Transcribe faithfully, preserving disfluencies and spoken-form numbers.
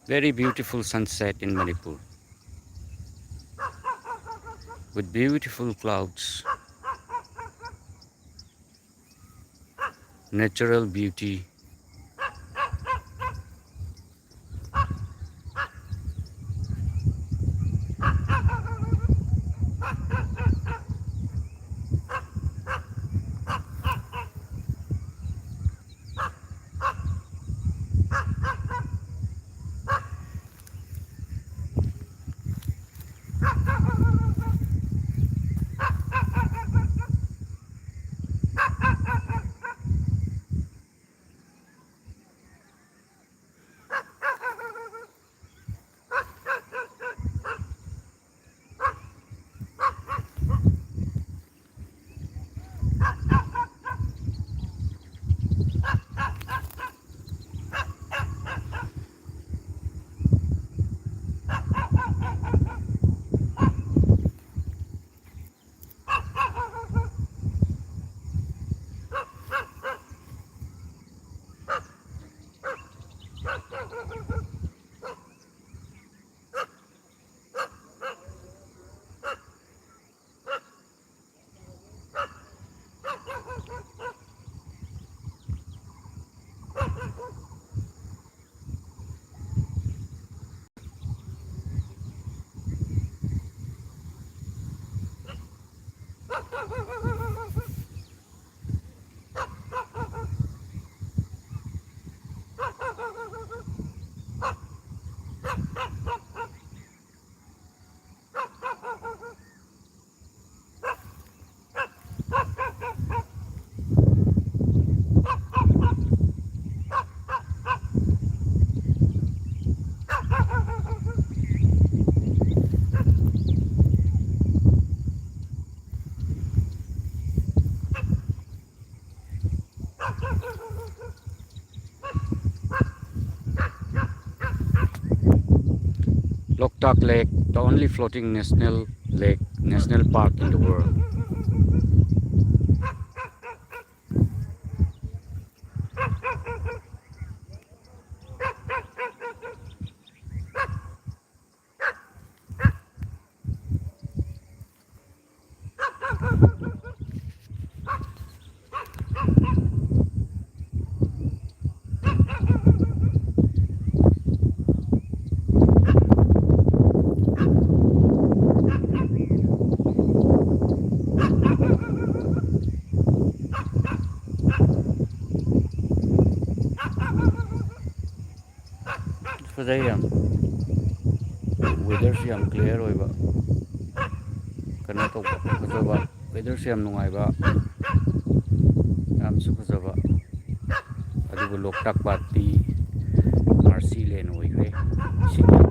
Very beautiful sunset in Manipur with beautiful clouds, natural beauty. Loktak Lake, the only floating national lake, national park in the world. ꯐꯖꯩ ꯌꯥꯝ꯫ ꯋꯦꯗꯔꯁꯨ ꯌꯥꯝ clear ꯑꯣꯏꯕ, ꯀꯩꯅꯣ ꯇꯧꯕ, ꯐꯖꯕ, ꯋꯦꯗꯔꯁꯨ ꯌꯥꯝ ꯅꯨꯡꯉꯥꯏꯕ, ꯌꯥꯝꯁꯨ ꯐꯖꯕ꯫ ꯑꯗꯨꯕꯨ ꯂꯣꯛꯇꯥꯛ ꯄꯥꯠꯇꯤ ꯃꯥꯔꯁꯤ ꯂꯦꯟ ꯑꯣꯏꯈ꯭ꯔꯦ꯫ ꯏꯁꯤꯡ